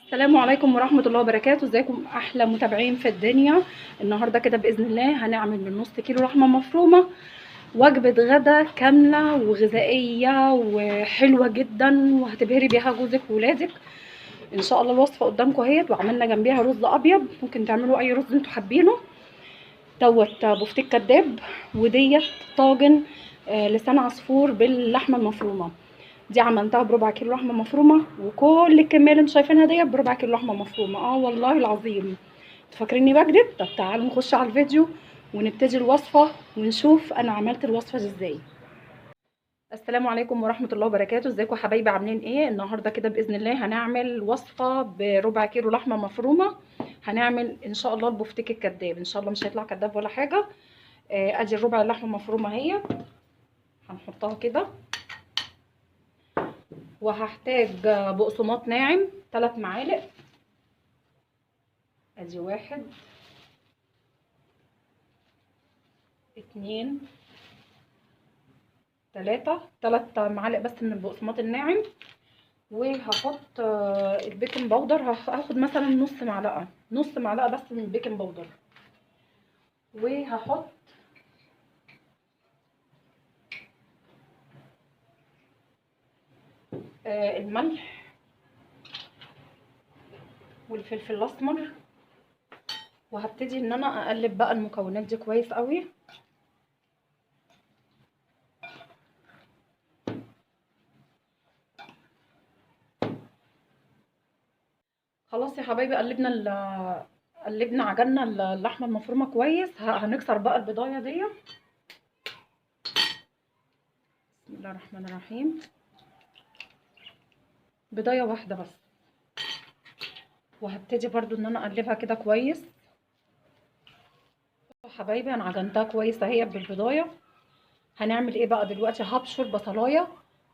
السلام عليكم ورحمة الله وبركاته. ازيكم احلى متابعين في الدنيا. النهارده كده باذن الله هنعمل من نص كيلو لحمه مفرومه وجبة غدا كاملة وغذائيه وحلوه جدا، وهتبهري بيها جوزك وولادك ان شاء الله. الوصفة قدامكم اهيت، وعملنا جنبيها رز ابيض، ممكن تعملوا اي رز انتوا حابينه. دوت بفتيك كداب، وديت طاجن لسان عصفور باللحمه المفرومه. دي عملتها بربع كيلو لحمه مفرومه، وكل الكمية اللي انتوا شايفينها ديت بربع كيلو لحمه مفرومه. والله العظيم تفكريني بكدب. طب تعالوا نخش على الفيديو ونبتدي الوصفة ونشوف انا عملت الوصفة دي ازاي. السلام عليكم ورحمة الله وبركاته. ازيكم يا حبايبي، عاملين ايه؟ النهارده كده باذن الله هنعمل وصفه بربع كيلو لحمه مفرومه. هنعمل ان شاء الله البفتيك الكداب، ان شاء الله مش هيطلع كداب ولا حاجة. ادي الربع اللحمة المفرومه اهي، هنحطها كده. وهحتاج بقسماط ناعم 3 معالق، ادي 1 2 3، 3 معالق بس من البقسماط الناعم. وهحط ال baking powder، هاخد مثلا نص معلقه، نص معلقه بس من ال baking powder. وهحط الملح والفلفل الاسمر. وهبتدي ان انا اقلب بقى المكونات دي كويس قوي. خلاص يا حبايبي، قلبنا عجلنا اللحمة المفرومه كويس. هنكسر بقى البضايه دي. بسم الله الرحمن الرحيم. بضايه واحدة بس، وهبتدي برضو ان انا اقلبها كده كويس. حبايبي انا عجنتها كويس اهي بالبضايه. هنعمل ايه بقى دلوقتي؟ هبشر بصلايه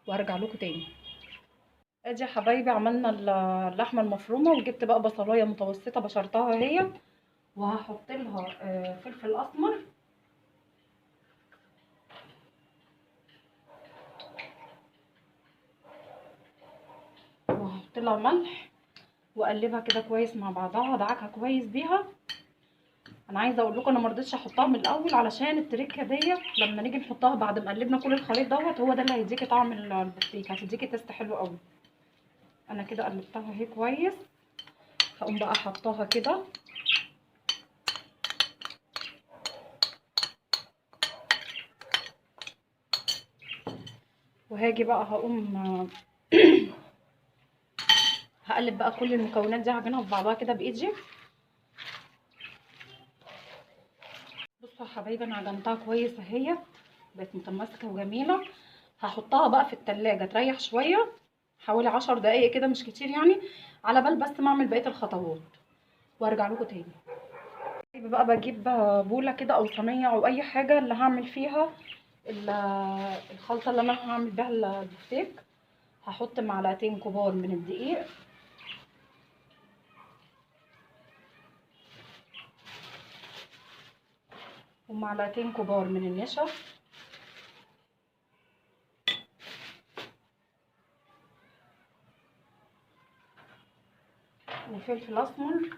وارجع لكم تاني. ادي يا حبايبي عملنا اللحمة المفرومه، وجبت بقى بصلايه متوسطه بشرتها اهي، وهحط لها فلفل اسمر، وهحط لها ملح، واقلبها كده كويس مع بعضها، ادعكها كويس بيها. انا عايزه اقول لكم انا ما رضيتش احطها من الاول علشان التركة ديت لما نيجي نحطها بعد ما قلبنا كل الخليط دوت، هو ده اللي هيديكي طعم البفتيك، هتديكي taste حلو قوي. انا كده قلبتها اهي كويس، هقوم بقى حطاها كده. وهاجي بقى هقوم هقلب بقى كل المكونات دي، هعجنها في بعضها كده بايدي. بصوا يا حبايبي انا عجنتها كويس اهي، بقت متماسكة وجميلة. هحطها بقى في التلاجة تريح شوية، حوالي 10 دقايق كده، مش كتير يعني، على بال بس ما اعمل بقية الخطوات وارجع لكم تاني. بقى بجيب بوله كده او صينية او اي حاجة اللي هعمل فيها الخلطة اللي انا هعمل بيها البفتيك. هحط معلقتين كبار من الدقيق، ومعلقتين كبار من النشا، وفلفل اسمر،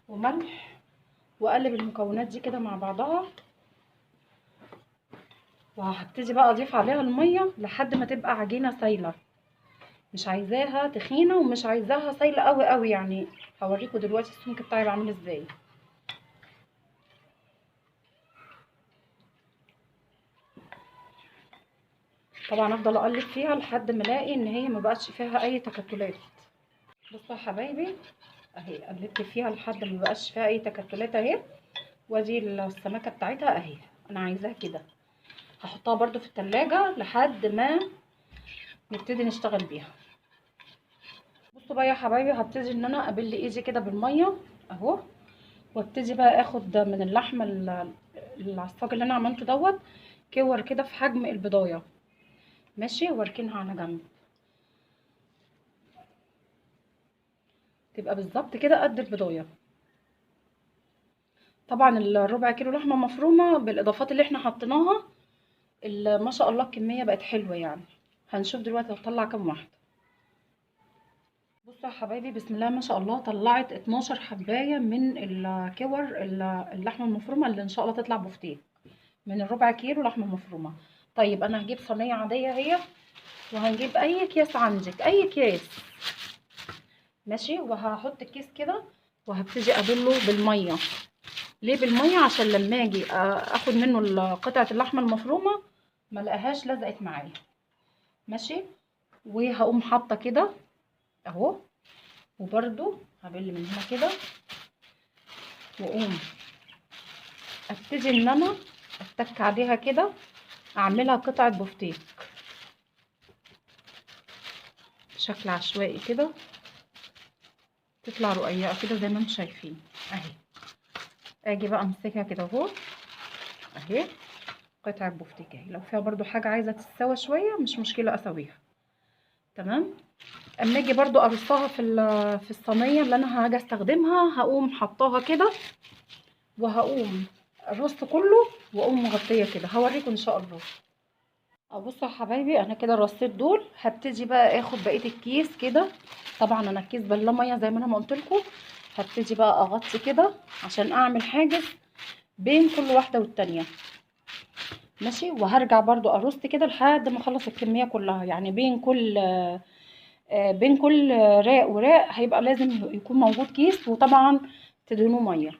وملح، واقلب المكونات دي كده مع بعضها. وهبتدي بقى اضيف عليها المية لحد ما تبقى عجينه سايله، مش عايزاها تخينة ومش عايزاها سايله قوي قوي يعني. هوريكم دلوقتي السمك بتاعي بعمل ازاي. طبعا افضل اقلب فيها لحد ما الاقي ان هي ما بقتش فيها اي تكتلات. بصوا يا حبايبي اهي، قلبت فيها لحد ما بقاش فيها اي تكتلات اهي، وادي السمكة بتاعتها اهي. انا عايزاها كده، هحطها برده في التلاجة لحد ما نبتدي نشتغل بيها. بصوا بقى يا حبايبي، هبتدي ان انا ابل ايدي كده بالمية اهو، وابتدي بقى اخد من اللحمة العصاج اللي انا عملته دوت كور كده في حجم البضايه، ماشي، واركنها على جنب تبقى بالظبط كده قد البضايه. طبعا الربع كيلو لحمه مفرومه بالاضافات اللي احنا حطيناها ما شاء الله الكمية بقت حلوة يعني. هنشوف دلوقتي هتطلع كام واحدة. بصوا يا حبايبي بسم الله ما شاء الله طلعت 12 حبايه من الكور اللحمة المفرومه اللي ان شاء الله تطلع بفتيك من الربع كيلو لحمه مفرومه. طيب انا هجيب صينية عادية اهي، وهنجيب اي اكياس عندك، اي اكياس ماشي. وهحط الكيس كده وهبتدي ابله بالمية. ليه بالمية؟ عشان لما اجي اخد منه قطعه اللحمة المفرومه ما لقاهاش لزقت معايا ماشي. وهقوم حاطه كده اهو، وبرده هبل من هنا كده، واقوم ابتدي ان انا اتك عليها كده، اعملها قطعه بفتيك بشكل عشوائي كده، تطلع رقيقه كده زي ما انتم شايفين اهي. اجي بقى امسكها كده اهو اهي قطعه بفتيك اهي. لو فيها برده حاجة عايزه تتسوى شوية مش مشكلة اسويها تمام. اما اجي برده ارصها في الصينية اللي انا هاجي استخدمها، هقوم حطاها كده وهقوم الرص كله واقوم مغطيه كده، هوريكم ان شاء الله. بصوا يا حبايبي انا كده رصيت دول. هبتدي بقى اخد بقية الكيس كده، طبعا انا الكيس بلاه مية زي ما انا ما قلت لكم. هبتدي بقى اغطي كده عشان اعمل حاجز بين كل واحدة والتانية ماشي. وهرجع برضو ارص كده لحد ما اخلص الكمية كلها، يعني بين كل راق وراق هيبقى لازم يكون موجود كيس، وطبعا تدهنوه مية.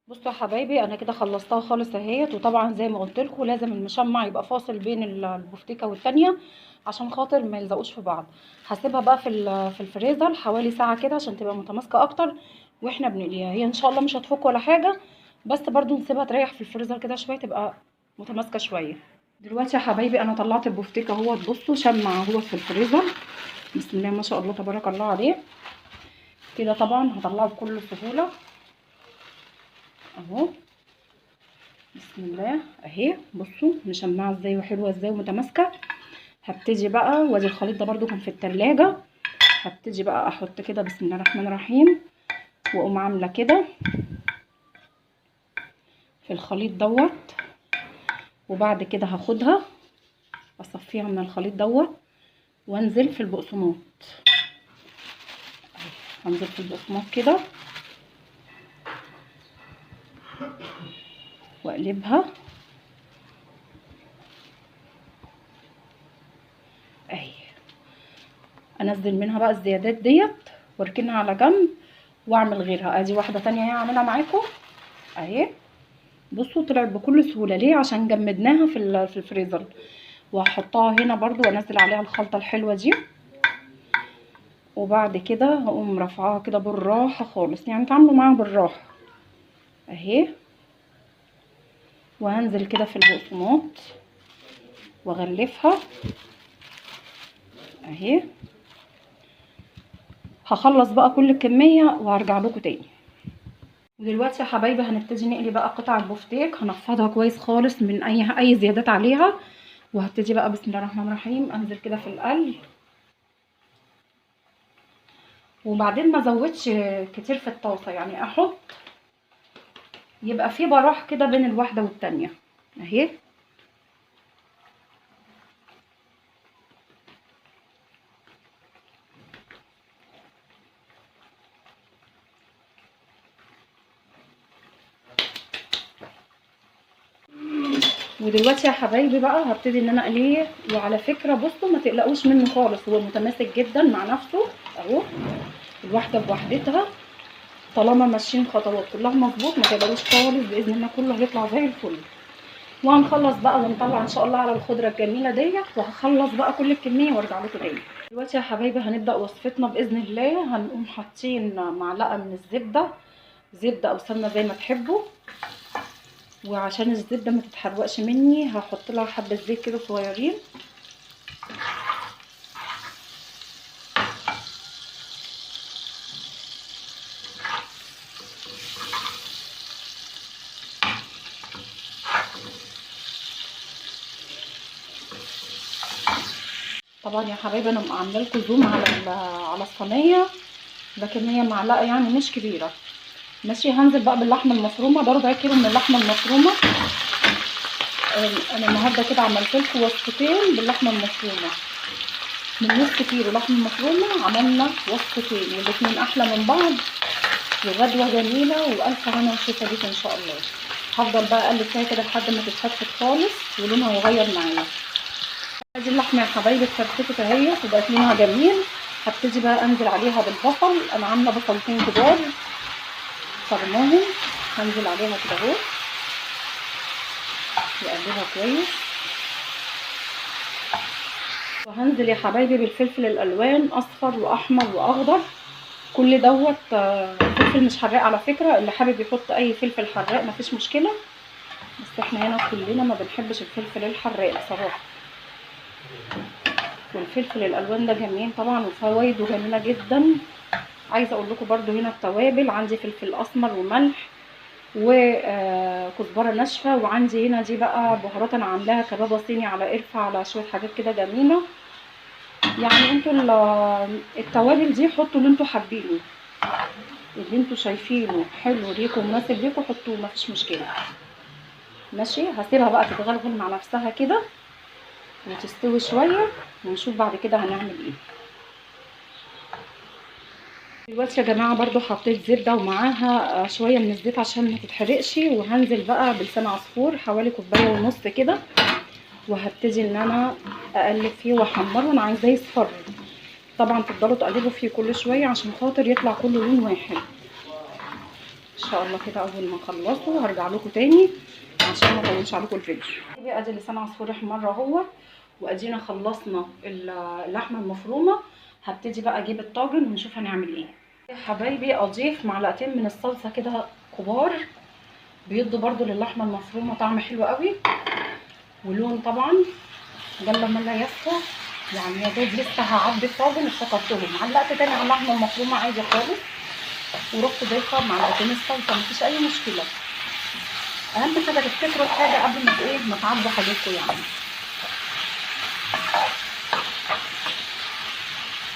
بصوا يا حبايبي انا كده خلصتها خالص اهيت. وطبعا زي ما قلت لكم لازم المشمع يبقى فاصل بين البفتيكه والتانية عشان خاطر ما يلزقوش في بعض. هسيبها بقى في الفريزر حوالي ساعة كده عشان تبقى متماسكة اكتر واحنا بنقليها. هي ان شاء الله مش هتفك ولا حاجة، بس برضو نسيبها تريح في الفريزر كده شوية تبقى متماسكة شوية. دلوقتي يا حبايبي انا طلعت البفتيكه اهوت، بصوا شمع اهوت في الفريزر بسم الله ما شاء الله تبارك الله عليه كده. طبعا هطلعه بكل سهولة اهو بسم الله اهي. بصوا مشمعه ازاي وحلوه ازاي ومتماسكه. هبتدي بقى، وادي الخليط ده برده كان في التلاجة، هبتدي بقى احط كده بسم الله الرحمن الرحيم، واقوم عامله كده في الخليط دوت. وبعد كده هاخدها اصفيها من الخليط دوت وانزل في البقسماط. هنزل في البقسماط كده واقلبها اهي. انزل منها بقى الزيادات ديت واركنها على جنب واعمل غيرها. ادي واحدة تانية اهي هعملها معاكم اهي. بصوا طلعت بكل سهولة، ليه؟ عشان جمدناها في الفريزر. وهحطها هنا برضو وانزل عليها الخلطة الحلوة دي. وبعد كده هقوم رافعاها كده بالراحة خالص، يعني تعاملوا معاها بالراحة اهي. وهنزل كده في البقسماط واغلفها اهي. هخلص بقى كل الكمية وهرجع لكم تاني. ودلوقتي يا حبايبي هنبتدي نقلي بقى قطع البفتيك، هنفضها كويس خالص من اي زيادات عليها. وهبتدي بقى بسم الله الرحمن الرحيم انزل كده في القلي، وبعدين ما ازودش كتير في الطاسه، يعني احط يبقى في براح كده بين الواحدة والتانية اهي. ودلوقتي يا حبايبي بقى هبتدي ان انا اقلية. وعلى فكرة بصوا ما تقلقوش منه خالص، هو متماسك جدا مع نفسه اهو، الواحدة بوحدتها طالما ماشيين خطوات كلها مظبوط ما تقلقوش خالص باذن الله كله هيطلع زي الفل. وهنخلص بقى ونطلع ان شاء الله على الخضرة الجميلة ديت. وهخلص بقى كل الكمية وارجع لكم تاني. دلوقتي يا حبايبي هنبدا وصفتنا باذن الله. هنقوم حاطين معلقه من الزبدة، زبدة او سمنه زي ما تحبوا. وعشان الزبدة ما تتحرقش مني هحط لها حبه زيت كده صغيرين. طبعا يا حبايبي انا عامله لكم زوم على الصينية، لكن هي معلقه يعني مش كبيرة ماشي. هنزل بقى باللحمه المفرومه، ده ربع كيلو من اللحمة المفرومه انا النهارده كده عملت لكم وصفتين باللحمه المفرومه، من نص كيلو لحمه مفرومه عملنا وصفتين والاتنين احلى من بعض، وغدوه جميلة والف هنا وشفا ليكم ان شاء الله. هفضل بقى اقلب فيها كده لحد ما تتفتفت خالص ولونها يغير معايا. ادي اللحمة يا حبايبي اتفتفتت اهي وبقت لونها جميل. هبتدي بقى انزل عليها بالبصل، انا عامله بصلتين كبار فرماهم، هنزل عليها كده اهو واقلبها كويس. وهنزل يا حبايبي بالفلفل الالوان، اصفر واحمر واخضر، كل دوت فلفل مش حراق على فكرة، اللي حابب يحط اي فلفل حراق مفيش مشكلة، بس احنا هنا كلنا ما بنحبش الفلفل الحراق بصراحة. والفلفل الالوان ده جميل طبعا وفوائده جميلة جدا. عايزه اقول لكم برده هنا التوابل، عندي فلفل اسمر وملح وكزبره ناشفة، وعندي هنا دي بقى بهارات انا عاملاها كبابه صيني على قرفه على شوية حاجات كده جميلة. يعني انتوا التوابل دي حطوا اللي انتوا حابينه، اللي انتوا شايفينه حلو ليكم مناسب ليكم حطوه، مفيش مشكلة. ماشي، هسيبها بقى تتغلغل مع نفسها كده وتستوي شوية، ونشوف بعد كده هنعمل ايه. دلوقتي يا جماعة برضو حطيت زبدة ومعاها شوية من الزيت عشان ما تتحرقش، وهنزل بقى بلسان عصفور حوالي 1.5 كوباية كده، وهبتدي ان انا اقلب فيه واحمره. انا عايزاه يصفر طبعا، تفضلوا تقلبوا فيه كل شوية عشان خاطر يطلع كله لون واحد ان شاء الله. كده اول ما اخلصه هرجع لكم تاني عشان ما اطولش عليكم الفيديو. ادي لسان عصفور احمر اهو، وادينا خلصنا اللحمة المفرومه. هبتدي بقى اجيب الطاجن ونشوف هنعمل ايه. يا حبايبي اضيف معلقتين من الصلصه كده كبار، بيدوا برضو للحمه المفرومه طعم حلو قوي ولون طبعا. جل ما لا يخفى، يعني يا دوب لسه هعبي الطاجن افتكرتهم، علقت تاني على اللحمة المفرومه عادي خالص، ورحت ضايفه معلقتين الصلصه، مفيش اي مشكلة. اهم حاجة تفتكروا الحاجة قبل ما ايه ما تعبوا حاجتكم يعني.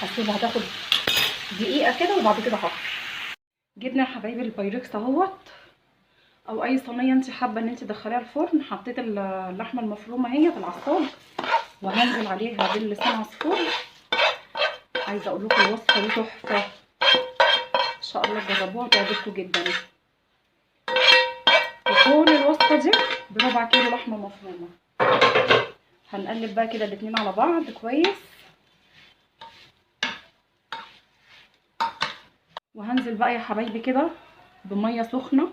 هسيبها تاخد دقيقة كده وبعد كده هطفي. جبنا يا حبايبي البايركس اهوت، او اي صينية انت حابة ان انت تدخليها الفرن. حطيت اللحمة المفرومه اهي في العصاج، وهنزل عليها باللسان عصفور. عايزه اقول لكم الوصفة دي تحفة ان شاء الله تجربوها تعجبكم جدا. وكل الوصفة دي بربع كيلو لحمه مفرومه. هنقلب بقى كده الاتنين على بعض كويس، وهنزل بقى يا حبايبي كده بميه سخنة،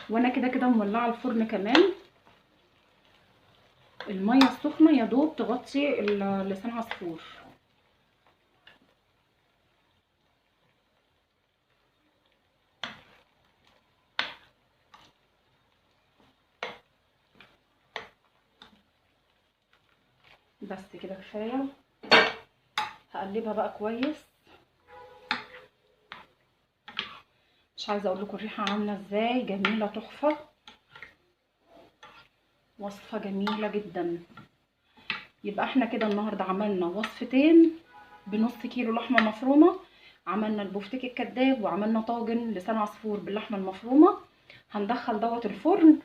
وانا كده كده مولعه الفرن كمان. المية السخنة يا دوب تغطي لسان عصفور. بس كده كفاية. هقلبها بقى كويس، مش عايزه اقول لكم الريحة عامله ازاي، جميلة تحفة، وصفه جميلة جدا. يبقى احنا كده النهارده عملنا وصفتين بنص كيلو لحمه مفرومه، عملنا البفتيك الكداب وعملنا طاجن لسان عصفور باللحمه المفرومه. هندخل دوت الفرن،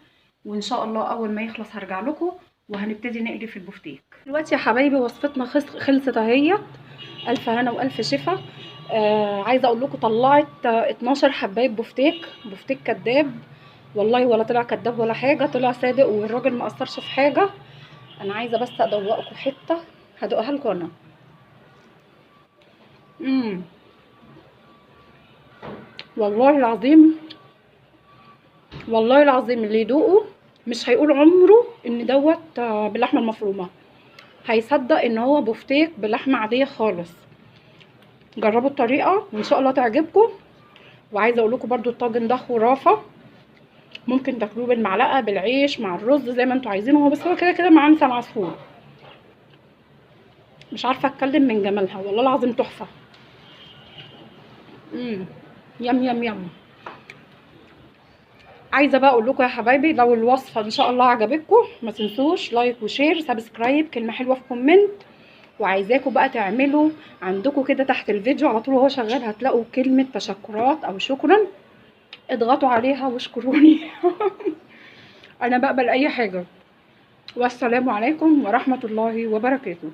وان شاء الله اول ما يخلص هرجع لكم وهنبتدي نقلي في البفتيك. دلوقتي يا حبايبي وصفتنا خلصت اهيت، الف هنا والف شفا. عايزه اقول لكم طلعت 12 حبايه بفتيك، بفتيك كداب والله، ولا طلع كداب ولا حاجة، طلع صادق والراجل ما قصرش في حاجة. انا عايزه بس ادوقكم حتة، هدوقها لكم انا. والله العظيم، والله العظيم اللي يدوقه مش هيقول عمره ان دوت باللحمه المفرومه، هيصدق ان هو بفتيك بلحمه عادية خالص. جربوا الطريقة وان شاء الله تعجبكم. وعايزه اقول لكم برده الطاجن ده خرافه، ممكن تاكلوه بالمعلقه بالعيش مع الرز زي ما انتوا عايزين، هو بس هو كده كده مع لسان عصفور. مش عارفه اتكلم من جمالها والله العظيم تحفة. يم يم يم. عايزه بقى اقول لكم يا حبايبي لو الوصفة ان شاء الله عجبتكم ما تنسوش like و share subscribe، كلمة حلوة في comment. وعايزاكم بقى تعملوا عندكم كده تحت الفيديو على طول وهو شغال هتلاقوا كلمة تشكرات او شكرا، اضغطوا عليها واشكروني. انا بقبل اي حاجة. والسلام عليكم ورحمة الله وبركاته.